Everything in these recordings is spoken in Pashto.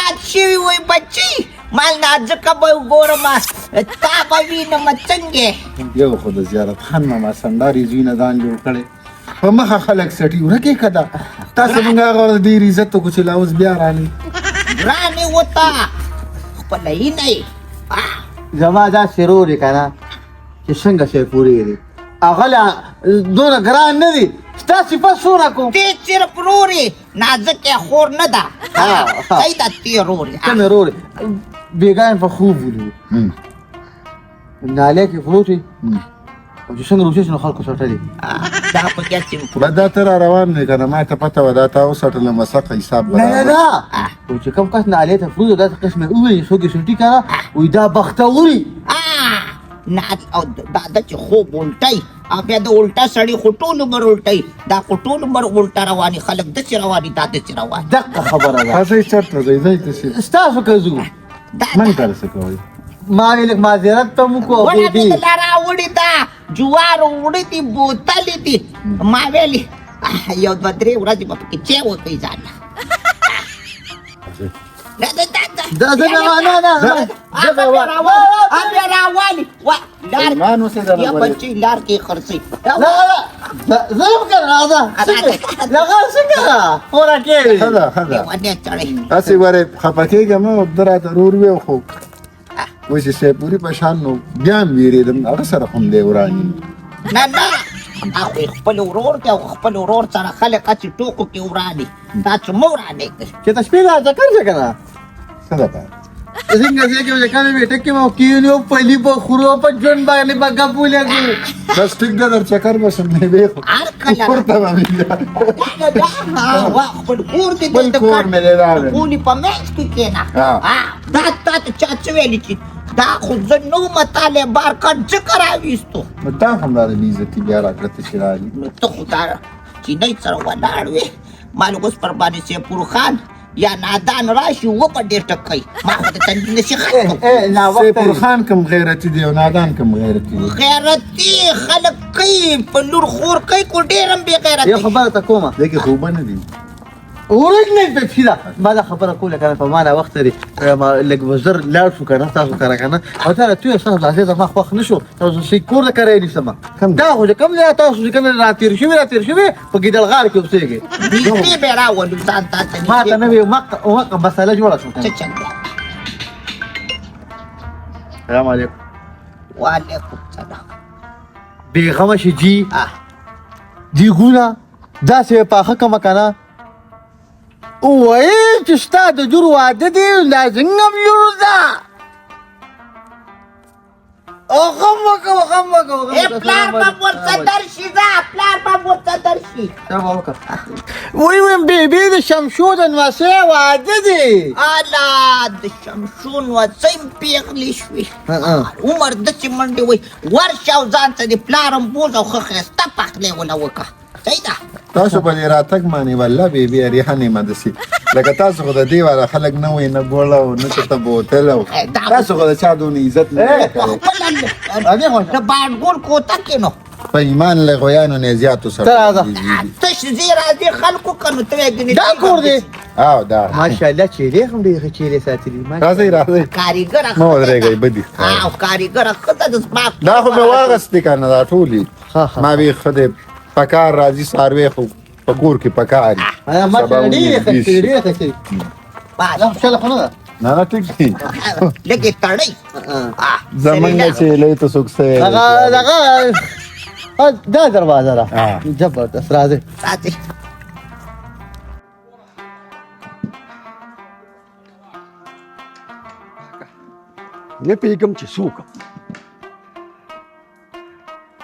یاد شوي وای بچي، مال نازکه به وګورم، تا به وینم څنګه. یو خو د زیارت خان ماما سنداري زوی نه ځان جوړ کړی، په مخه خلک سټي ورکې کده. تاسو موږ هغه ورځ ډېر عزت وکړو چې لا اوس بیا رالې. ګرانې وته خپله یې نه یې. زما دا سرور دی که نه چې څنګه سې پورې دی، هغه لا دونه ګران نه دی. ستا صفت څونه کوم؟ تی صرف رورې، نازکه خور نه ده. صحیح ده، تی رورې. ته مې رورې. بېګا مې په خوب ولیدو، نالې کې پروت وي او چې څنګه روچې نو خلکو سټلې. دا په کې چې به دا ته را روان دی که نه، ما ته پته وه دا تا وسټله مسقه حساب. نه نه نه، او چې کوم کس نالې ته پروت، داسې قسم یې وویل څوک یې سټي که نه، وایي دا بختوري. نه، او دا د چې خوب الټی او بیا د الټا سړي خو ټول عمر الټی، دا خو ټول عمر الټا رواني خلک داسې رواني، دا داسې رواني. دقه خبره ده. راځئ، چېرته ځئ؟ ځئ تاسې. ستاسو که ځو؟ موږ ته څه کوئ؟ ما ویل معذرت ته مو کو. وړه مې د لاره راوړې ده، جوار وړي دي، بوتلې دي. ما ویلې یو دوه درې ورځې به پکې چای وکړئ ځان له. دا دا دا زه نه نه نه، هغه راوالي لار یا بچي لار کې خرڅي. لا لا، زه هم که راځه لغه څنګه پوره کېږي. ښه ده، ښه ده. هسې ورې خفه کېږه مه، ده راته ورور وی، خو وایي چې سیپوري په شان نو بیا هم وېرېدم، هغه سره خو هم دی وراني. نه نه، هغه خپل ورور دی او خپل ورور سره خلک هسې ټوکو کې وراني، دا څه مه ورانېږئ. چې ته شپې لا چکر شه که نه؟ څه دپاره؟ څنګه ځای کې چې کله بیټک کې مو کینو پلی په خورو په ژوند باندې به ګپ ولګو. بس ټیک ده، در چکر به شم نه وی، خو هر کله کور ته به مې وا خپل کور دې. خپل کور مې دی دا دی. خونې په منځ کې کښېنه. دا تا ته چا څه ویلي چې دا خو زه نه وم تا له بار کټ ځکه راویستو؟ نو تا هم راله بې عزتي بیا راکړه ته چې راغلې. نو ته خو دا چینۍ سره ولاړ وې، ما له اوس پر باندې سیپور خان یا نادان راشي و په ډېر ټکوي، ما خو د تندي نصیحت کوو. سیپور خان کوم غیرتي دی او نادان کوم غیرتي دی؟ غیرتي خلک کوي په لور خور کوي، کو ډېر هم بې غیرتي. یو خبره ته کومه دې کې خوبه نه دي. ورک نه پېښې ده. ما دا خبره کوله که نه، په ما نا وخته دی، ما لږ به زر لاړ شو که نه تاسو کره که نه، او تا راته وویل ستاسو دا ځای زما خوښ نه شو، تاسو سې کور د کره یې نیسم. دا خو چې کوم ځای تاسو چې کوم را تېر شوي را تېر شوي په ګیدړغار کې اوسېږئ. نږدې به یې راولو ځان تا ته. ما ته نوې مقه مسله جوړه شوه. څه چل دی؟ السلام علیکم. وعلیکم سلام. بېغمه شي جي، دیګونه داسې پاخه کمه که نه، وویل چې ستا د لور واده دی، دا څنګه هم لور ده. او غم وکړه، غم وکړه. ای پلار به ورته درشي، ځه پلار به ورته درشي. وی ویم بیبي د شمشو د نواسې واده دی. الا د شمشو نواسۍ هم پېغلې شوې، عمر داسې منډې وایي. ورشه او ځان ته دې پلار هم بوځه او ښه ښایسته پخلی وله وکړه. صحیح ده. تاسو په دې راتګ باندې والله بې بې ریحانې ما داسې لکه تاسو خو د دې والا خلک نه وئ، نه ګوړه او نه چېرته بوتل، او تاسو خو د چا دونه عزت نه دی کړی. خپله د باټګول کوته کې نو په ایمان له غویانو نه زیاتو سره ته راځه. تش ځای راځي خلکو که نو ته وایې ګنې دا کور دی. او دا ماشاءالله چیلې هم ډېرې ښه چیلې ساتلي. راځئ راځئ. کاریګره مه ودرېږئ، بدي ښکاري. او کاریګره ښځه د زما. دا خو مې واغستې که نه دا ټولې ما وی ښه دی، پکار راځي، څاروی خو په کور کې پکار وي. ماشاءالله ډېرې ښه چیلې، ډېرې ښه چیلې. دا خوشحاله خو نه ده؟ نه نه، ټیک دی. لږې تړئ. زمونږ چیلې ته څوک څه ویلی؟ دغه دغه دا دروازه ده. زبردست، راځئ راځئ. نه پوهېږم چې څوک.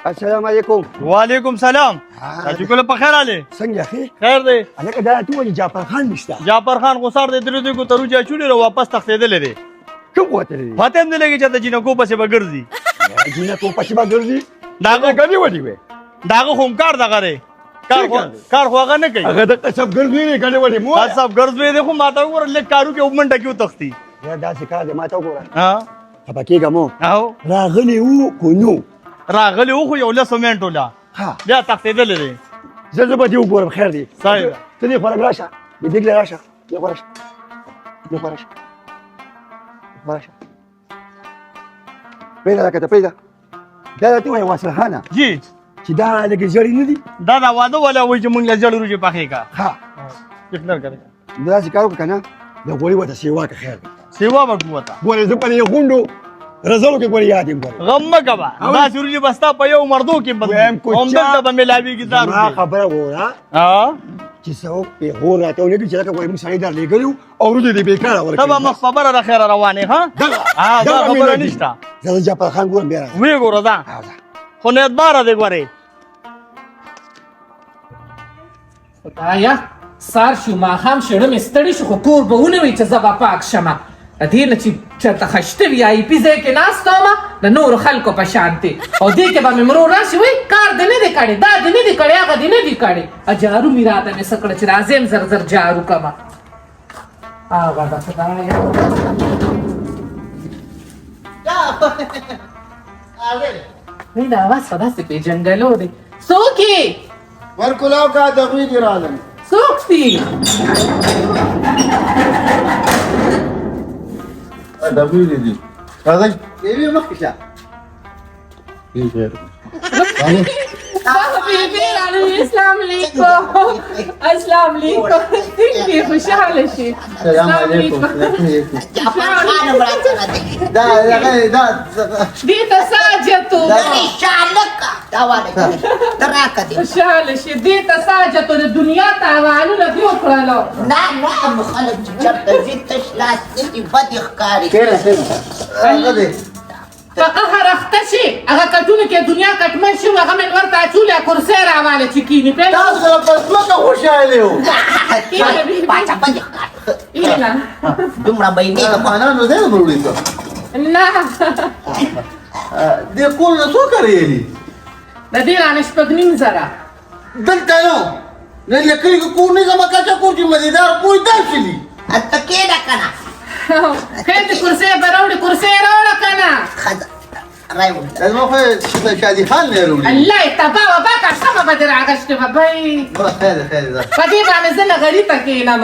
السلام علیکم. وعلیکم سلام. تاسو کله په خیر راغلې؟ څنګه ښې؟ خیر دی. هلکه دا ته ولې جعفر خان نشته؟ جعفر خان خو سار دی درې دوی کو تروجه چولې را واپس تښتېدلی دی. کوم وتلی دی؟ پته هم نه لګي چې د جینکو پسې به ګرځي. جینکو پسې به ګرځي؟ د هغه ګنې ولې وې؟ د هغه خو هم کار دغه دی، کار خو هغه نه کوي. هغه د قصب ګرځوي دی، ګنې ولې مو قصب ګرځوي دی، خو ماته وګوره لږ کارو کې منډه کې وتښتي. یا داسې کار دی، ماته وګوره. ها خفه کېږه مو. او راغلی وو کو نو؟ راغلی وو خو یو لسو منټو لا بیا تښتېدلی دی. زه به دې وګورم. خیر دی. صحیح ده. ته دې خو لږ راشه، دې دې راشه، دې خو راشه. دې خوا راشه، خوا راشه. پرېږده دا کته، پرېږده. دا راته ووایه واصل خانه جی چې دا لږې زړې نه دي؟ دا دا واده والا وایي چې مونږ له زړ وریجې پخې کا. ها. یخنر کړه. نو داسې کار وکړه که نه، د غوړي ورته سیوا که خیر دی. سیوا به کوو ورته. ګورې زه په دې غونډو رزلو کې ګورې یاد یم ګورې. غم مه کوه، داسې وریجې به ستا په یو مردو کې وایم بدلېږي، همدلته به میلاویږي دا زما وریجې. خبره وره ها چې څوک پېغور راته ونه کړي چې لکه ګورې موږ سړی در لېږلی وو او وروجې دې بېکاره ته به ورکړې. مخ په بره د خیره روان یې. ها دغه ها، دا دغه مې خبره نه دي. نشته. زه د جعفر خان ګورم بیا راځم. ویې ګوره ځه. راځه. خو نیتباره دی ګورې. خدایه سار شو، ماښام شړه مې ستړي شو، خو کور به ونه وي چې زه به پاک شمه. د دې نه چې چېرته خشته وي آی پي ځای کې ناست وم د نورو خلکو په شانتې، او دې کې به مې مرور راشي وایي کار دې نه دی کړی، دا دې نه دی کړی، هغه دې نه دی کړی. جارو مې راته مې څه کړه چې راځم زر زر جارو کړم. هغه ده خدایه. وایي دا اواز خو داسې پېژنګلو دی. څوک یې؟ ورکولاو کا د غوی دی راغلم. څوک دي؟ د غوی دی راځي. بیبي مخکې شه. بیبي راغلې. السلام علیکم. السلام علیکم. څنګه یې؟ خوشحاله شي. السلام علیکم. جعفر خان هم راسره دی. دا دغه دا دې ته ساجتو. شالکه دا واله ته راکه دې. خوشحاله شي. دې ته ساجتو د دنیا تاوانونه دې وکړلو. نه نه، خلک چې چېرته ځي تش لاس نه دي، بدې ښکاري. کښېنه کښېنه. هغه دی په قهر اخته شي، هغه کټونو کې دنیا کټمن شي، هغه مې ورته اچولې کرسۍ راواله چې کښېني. تاسو سره په ځمکه خوشحاله یو. پاچا بدې ښکاري. ایله دومره مهینې که افغانانو ځای نه وړي څه؟ نه. دې کور نه څو کرایې دي؟ د دې رانه 6,500. دلته نو نه له کلي کې کور نه زما کچه کور چې مزیدار کور داسې دي. ته کښېنه که نه. خیر دې، کرسۍ به راوړي، کرسۍ راوړه که نه. ښځه راوړه. زما خو شادي خان نه راوړي. الله یې تباه وبا کړه، سمه به دې راغښتې وه بی. خیر دی خیر دی. په دې باندې زه لغري ته کښېنم.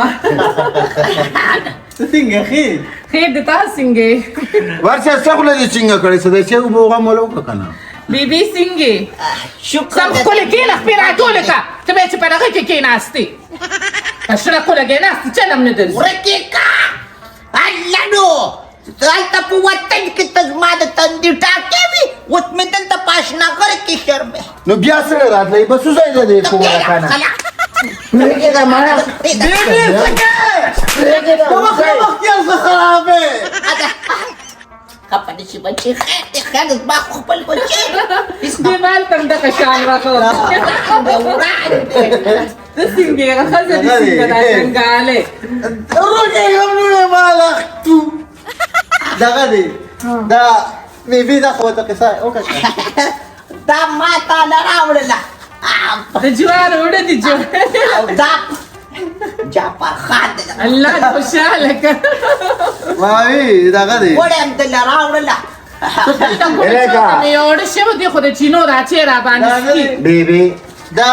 ته څنګه ښې؟ خیر دې، تا څنګه یې؟ ورشه څه خوله دې څنګه کړې؟ څه د چې اوبه غم ولا وکړه که نه. بیبي څنګه یې؟ شکر. سم ښکلې کښېنه، خپې راټولې کړه. ته به چې په دغه کې کښېناستې، په شړکو لګې ناستې، چل هم نه درځي. ورکې کا الله نو هلته په وطن کې ته زما د تندي ټاکې وي، اوس مې دلته په اشناغر کې شرمې. نو بیا سره راتلئ بس وځای د دې کوره که نه. پرېږده مړه. بیبي څه کوې؟ د وخت نه مخکې هر څه خراب دی. خفه نه شي بچي، خیر دی خیر دی، زما خو خپل بچی. دې مال ته هم دغه شان وکړه. وران دی. ته څنګه یې؟ هغه ښځه دې څنګه ده جنګالې؟ روکې غمونه مال اختو دغه دی دا بیبي دا خو ورته قصه وکړه. دا ما تا له راوړله. د جوارو اوړه دي جوار. او دا جعفر خان دی. الله دې خوشحاله کړه. ما وی دغه دی. وړی هم دله راوړله. دلته کومې چاته مې اوړه شوي دي، خو د چینو راچې را باندې څکي. بیبي دا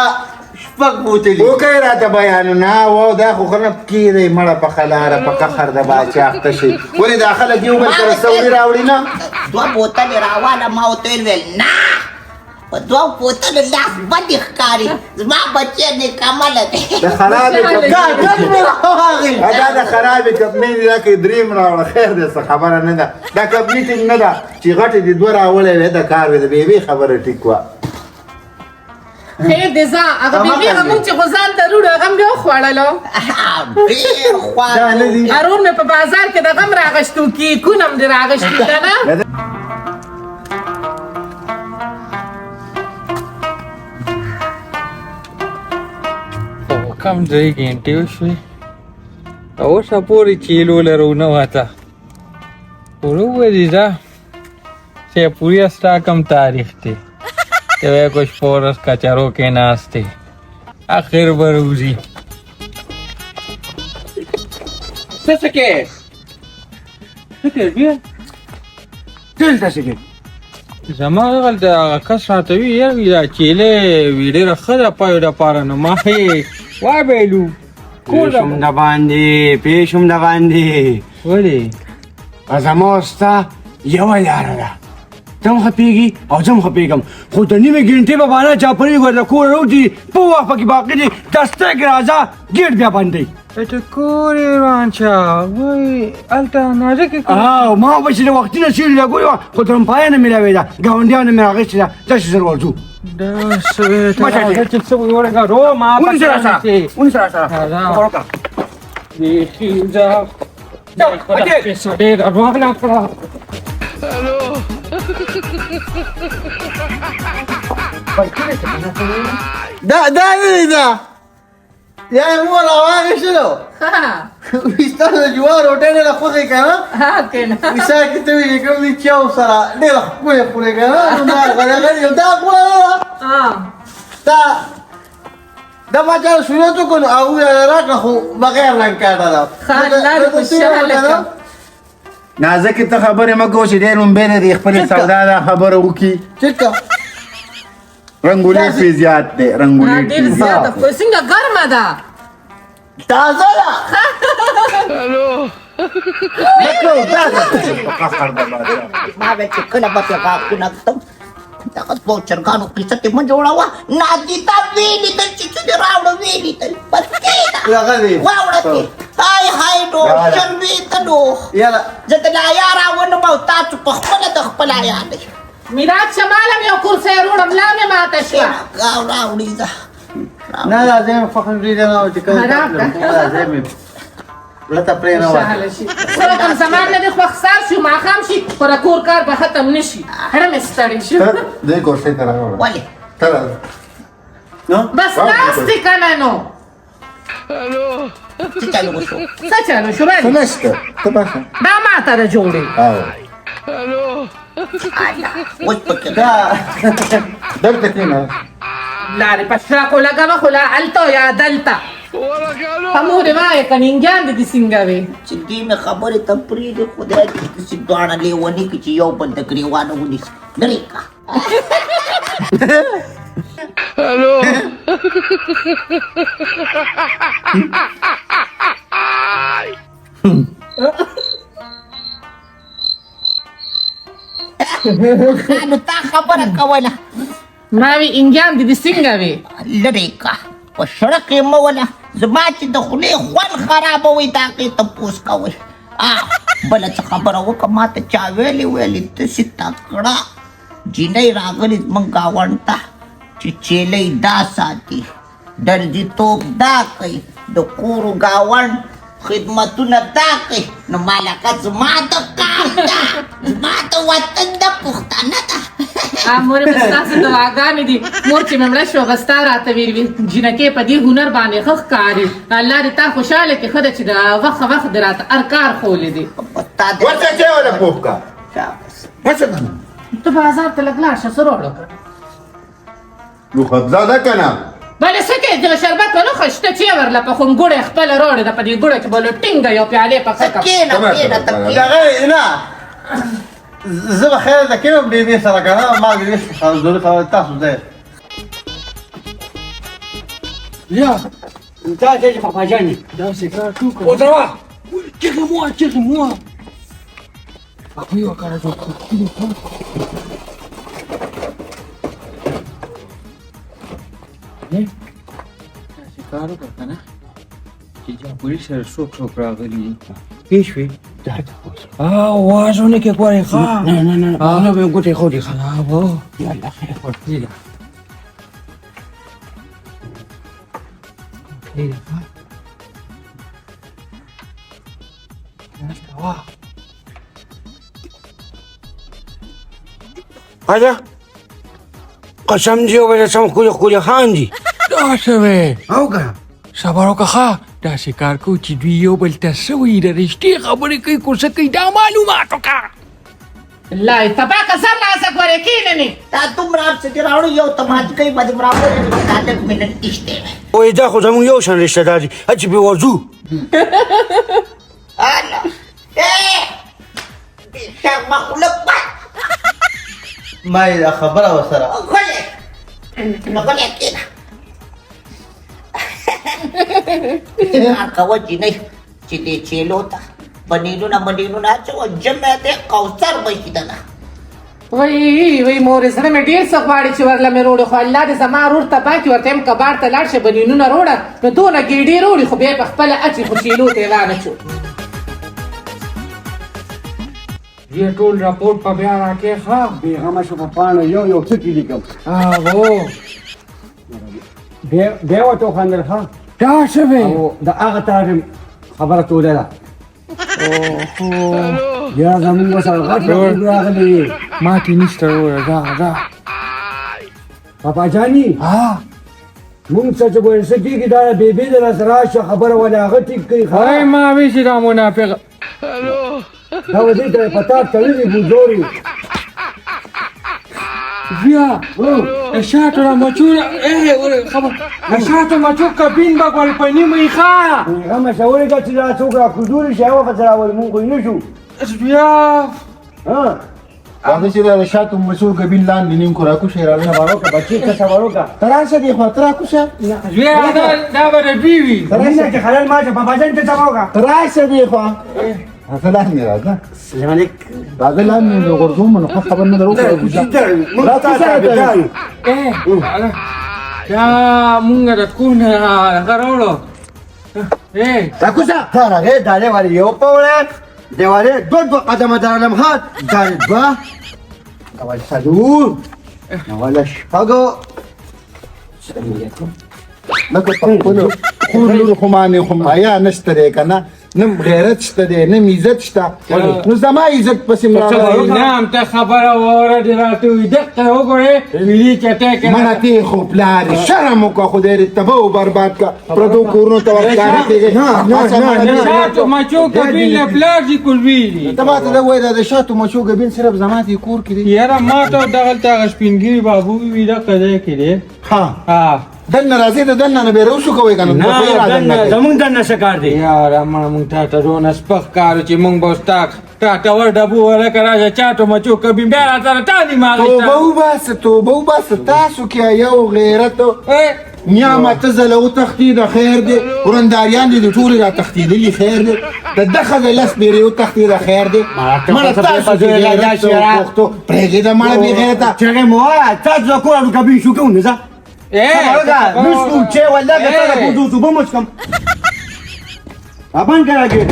شپږ بوتلې وکړئ راته بیانونه. و دا خو خره کېږئ مړه په خلاره په قهر د باچا اخته شي. ولې دا خلک یو بل سره سوري راوړي نه؟ دوه بوتلې راواله، ما ورته ویل نه، په دوو بوتلو لاس بدې ښکاري، زما بچی نیکمله دی. د خرابې کاکل مې راواغې. دا د خرابې کمپنۍ دی. دا که دریم راوړه خیر دی، څه خبره نه ده. دا کمپني ټینګ نه ده چې غټې دې دوه راوړی وی د کار وی. د بیبي خبره ټیک وه. خیر دې ځه. هغه بیبي هغه مونږ چې غوزان ته روړو هغه مې وخوړلو. ډېر خوند. دا نه دي. ارور مې په بازار کې د غم راغښتو، کیکونه هم دې راغښتي که نه؟ کم درې ګنټې وشوې، تر اوسه پورې چیلو لرو نه وته. ورو وویل دا چې پوری ستا کم تاریخ دی ته وایې کوش پورس کچرو کې ناست دی، اخر به روځي. څه څه کې څه کې بیا دلته څه کې؟ زما هغلته هغه کس راته وي یار وي دا چیلې وي ډېره ښه ده پایو دپاره، نو ما یې وابیلو کور پیشم د باندې، پیشم د باندې. ولې؟ زما او ستا یوه لاره ده، ته هم خپېږي او زه هم خپېږم، خو د نیمې ګنټې به بالا جاپاني ګوره له کوره راوځي، په وخت پکې باقي دي، دستګ راځه ګېټ بیا بندوي. ته کور یې روان شه، وای هلته نازکې او ما به چې د وختي نه سیوري لګولې وه، خو ترمپایه نه میلاوېده، ګاونډیانو مې راغېستې ده، داسې زر ورځو. دا څه ته چې څه وړګه رو ما ونیسه راسره، ونیسه راسره. راځه بیخي ځه، پیسه ډېره روانه کړه. دا دا نه دی، دا یا یې مور راواخېستلو. ستا د جوار روټۍ ډېره خوښې که نه؟ ها که نه؟ ویسا کې ته وي چې کوم دي چاو سره ډېره ښکلې خورې که نه؟ نو دا غلی یو دا غوړه ده. تا دا ما چا صورت وکړو نو هغوی راکړه، خو بغیر رنګ کاټه ده. ښه، الله دې خوشحاله کړه. نازکې ته خبرې مه کوه چې دی لومبی نه دی خپلې سودا دا خبره وکړي. چېرته؟ رنګولیټ پې زیات دی، رنګولیټ ډېر زیات. خو څنګه ګرمه ده؟ تازه ده. ما ویل چې کله به پرې غاښونه ږدم، دغه دوو چرګانو قیصه ترې مه جوړوه. نادیده ویې لیدل چې څه دې راوړه، ویې لیدل، بس کښېنه واوړه ترې. های های نو شرمېده نو. زه د لایا راولم او تاسو په خپله د خپل حیا نه. میراد شماله مې یو کرسی راوړم، لا مې ماته شوه. راوړې ده. نه دا ځای مې خوښ نه دی، نه چې کله دا ځای مې لته پرې نه وه. څه رقم زمان نه دې خوښ سار شو، ماښام شي، خو د کور کار به ختم نه شي. هره مې ستړې شو. دې کرسۍ ته راوړه. ولې؟ ته راځه. بس ناست دی که نه نو؟ څه چلو وشو؟ څه چلو شو؟ څه نشته، ته بخښه. دا ماته ده جوړې. اوس پکې دلته کښېنه. لارې په شرقو لګوه، خو لا هلته یا دلته. په مور یې وایه که نینګیان دې دې څنګه وي؟ چې دې مې خبرې ته پرېږدي، خدای دې داسې دواړه لېوني کړي چې یو بل د ګرېوانه ونیسي. لرې کړه. نو تا خبره کوله. ما وی انګیان دې دې څنګه وي؟ لرې کړه، په شړک یې مه وله. زما چې د خولې خوند خرابوئ د هغې تپوس کوئ. بله څه خبره وکړه، ما ته چا ویلې ویلې داسې تکړه جینۍ راغلې زموږ ګاونډ ته چې چیلۍ دا ساتي، درزیتوب دا کوي، د کورو ګاونډ خدمتونه دا کوي، نو ما لکه زما د کار ده، زما د وطن د پښتانه ده. مور مې ستاسو دعاګانې دي. مور چې مې مړه شوه هغه ستا راته ویلي وي جینکې په دې هنر باندې ښه ښکاري، الله دې تا خوشحاله کړي. ښه ده چې د وخت وخت دې راته هر کار ښوولی دی. ورشه چای وله پوخ کړه. ورشه که نه. ته بازار ته لږ لاړ شه، څه راوړه؟ نو خبزه ده که نه؟ بله څه کوې؟ د شربت ونه خو شته چې ورله په خو ګوړه خپله راوړې ده، په دې ګوړه کې به له ټینګه یو پیالې پخه کړم. کښېنه، کښېنه، ته کښېنه. دغه نه زه به خیر ته کښېنم بیبي سره که نه، ما بیبي سره ضروري خبره تاسو ځای. یا دا ځای چې پاپا جان یې داسې کار وکړه. ودروه، چیغې مو وه، چیغې مو وه. هغوی وکړه جوړ کړه. داسې کار وکړه که نه چې جاپوري سره څوک څوک راغلي دي، پوه شوې؟ واز ونه کې ګورې. ښه، نه نه نه نه به ګوتې خو دي. ښه، یاله خیر، ورتلې ده، ورتلې ده. ښه، دلته وه. اجا قسم دی وبه سم ښکلي ښکلي خاندي. دا څه وې؟ او که صبر وکړه. ښه، داسې کار کوو چې دوی یو بل ته څه وایي، د رشتې خبرې کوي که څه کوي، دا معلومات وکړه. الله یې تباه که، زر راځه ګورې کښېننې. دا دومره هر څه دې راوړي، یو تماچکۍ به دې راوړي، دا لږ مې نن ایشتی دی. وایي دا خو زموږ یو شان رشته دار دي، هسې پرې ورځو. هله بې شرمه خوله بد. ما یې دا خبره ورسره. غلی نو غلی کښېنه. کار کوه جینۍ چې دې چیلو ته بنینونه منینونه اچوه، جمع دی کوثر به شي دله. وای وای مورې، زړه مې ډېر څه غواړي چې ورله مې روړي، خو الله دې زما ورور ته پاکي ورته یم، کباړ ته لاړ شه بنینونه روړه، نو دونه ګېډې روړي، خو بیا یې په خپله اچي، خو چیلو ته یې وانه چو. دې ټول رپورټ په بیا راکې ښه بېغمه شو، په پاڼه یو یو ټکی لیکم. هغو بیا ورته وخندل. ښه دا څه وې؟ او د هغه طرف خبره توله ده. یاره زمونږ سره غټ رقیب راغلی دی. ما کې نشته وروره. دا دا پاپا جاني، ها مونږ څه چې ګورې څه کېږي، دا بېبي د لاسه راشه خبره ولې هغه ټیک کوي. وای ما وی چې دا منافق دا به دې ته په تار تړلي بوزوري. بیا د شاتو را مچو خبر د شاتو مچو کبین به ګل په نیمه یې ښه غمه شه، ولېږه چې دا څوک را کوزوري شي، هغه پسې راولي، مونږ خو یې نه شو. بیا ها راځه چې دا د شاتو مچو ګبین لاندې نیم کو راکوشه راځه. صبر وکړه بچې، ته صبر وکړه. ته راشه دې خوا، ته راکوشه. بیا دا به د دوی وي. مینه کې خلل ما شه. بابا جان، ته صبر وکړه. ته راشه دې خوا، راځه لاندې راځه. سلام علیک. راځه لاندې نو غورځوم، نو ښه خبر نه درو. مونږ تا تابعدار یو. دا مونږ د کور نه هغه راوړو. راکوشه. تا راغی دالې والې یو پوړی دیوالې دوه دوه قدمه درلم. ښه دالې دوه، دا والې څلور، دا والې شپږ. سلام علیکم. لکه په خپلو خور لور خو مانې خو حیا نشته دی که نه، نه غیرت شته دی، نه عزت شته، نو زما عزت پسې م راغلی. نه هم ته خبره واوره، دې راته ووایي دقه وګورې ملي چټی کې منه تې خو پلار شرم وکړه، خدای دې تباه و برباد کړه، پردو کورونو ته ورښکاره کېږې. نه نه نه د نه. شاتو مچو کبین له پلار دې کوزوي. ته ماته دا وایې، دا د شاتو مچو ګبین صرف زما دې کور کې دی؟ یاره ما ته دغلته هغه سپین ږیري بابو وي دقه ځای کې دی. ها ها دننه راځې، د دننه نه بیا راوشو کوئ که نه؟ نه، دننه زمونږ دننه څه کار دی؟ یاره ما مونږ تا ته دونه سپک کارو چې مونږ به ستا ټاټور ډبو ورکه راشه چاټو مچو کبین بیا راته تا نیمه اخیسته. توبه وباسه، توبه وباسه، تاسو کې یو غیرت نیا ما ته ځله وتښتېده، خیر دی، ورنداریان دې د ټولې را تښتېدلي، خیر دی، د دغه د لس پېرې وتښتېده، خیر دی. مړه تاسو کې غیرت پښتو پرېږده، مړه بې غیرته. چغې مو وایه، تاسو د کوره کبین شو کوو نه ځه. نشکو چې والله که تا د کوزو اوبه مو څښم. بند کړه ګېټ.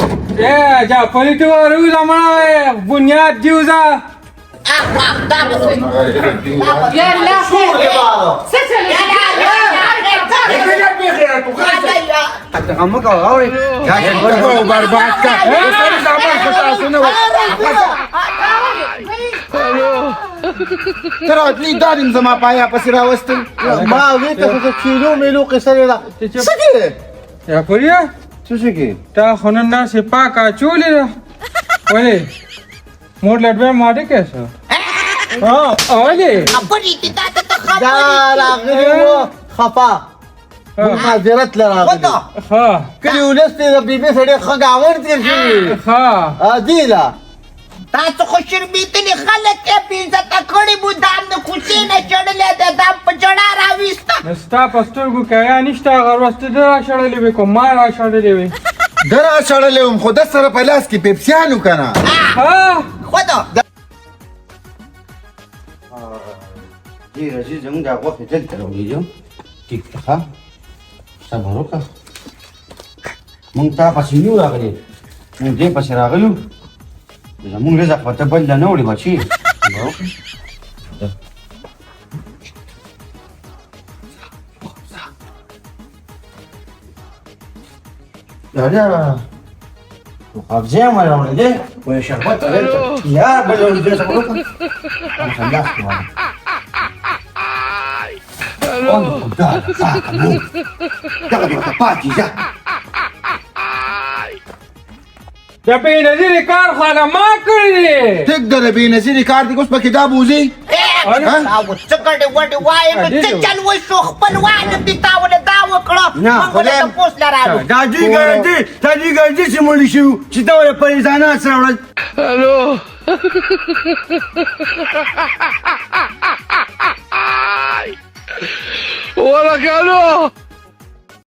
جا پلیټو وروځه مړه بنیاد دیوځه. یا الله خیر، څه چل؟ غم مه کوه، اورې؟ تباه و برباد کړه، سامان خو تاسو نه ته راتلې، دا دې زما په حیا پسې راوستل. ما وی ته خو چیلو میلو قصه ده. څه کې یا پریا څه شي کې؟ تا خو نن داسې پاکه اچولې ده، ولې مور له دویم واده کې څه؟ ها ولې خبرې دي تا ته دا خبرې. راغلی وو خفا، موږ معذرت له راغلي. ښه کلي ولس دی، د بیبي سړی ښه ګاونډ تېر شوي. ښه دی ده. تاسو خو شرمېدلي خلک یې، بې عزته کړي مو، دام د کوڅې نه چړلی دی، دام په ژړا راویسته. نو ستا په سترګو کې حیا نشته، هغه ورځ ته ده راشړلې وې که ما راشړلې وې؟ ده راشړلې وم، خو ده سره په لاس کې پیپسیانو که نه. ها خو ده دې راځي، زمونږ دا غوښې دلته راوړي. ټیک ده، ښه صبر وکړه. مونږ تا پسې نه یو راغلي، مونږ دې پسې راغلو. زمونږ رزق به ته بل له نه وړې بچې. صبر وکړه. دا قبضه مې راوړې دی، وایي شربت دلته یا بل وړي دی. صبر وکړه، لاس کې واله. دغه دې ورته پاتې ځه. د بېنظیرې کار خو هله ما کړی دی. ټیک ده، د بېنظیرې کار دی، اوس پکې دا بوځي. څه ګډې وډې وایې؟ نو څه چل وشو؟ خپلوانو دې تا ولې دا وکړه؟ نه، موږ ولې تپوس له رالو؟ دا دوی ګرځي، دا دوی ګرځي چې مړي شوي چې دا ولې پرېزانات سره وړل. ورکانو.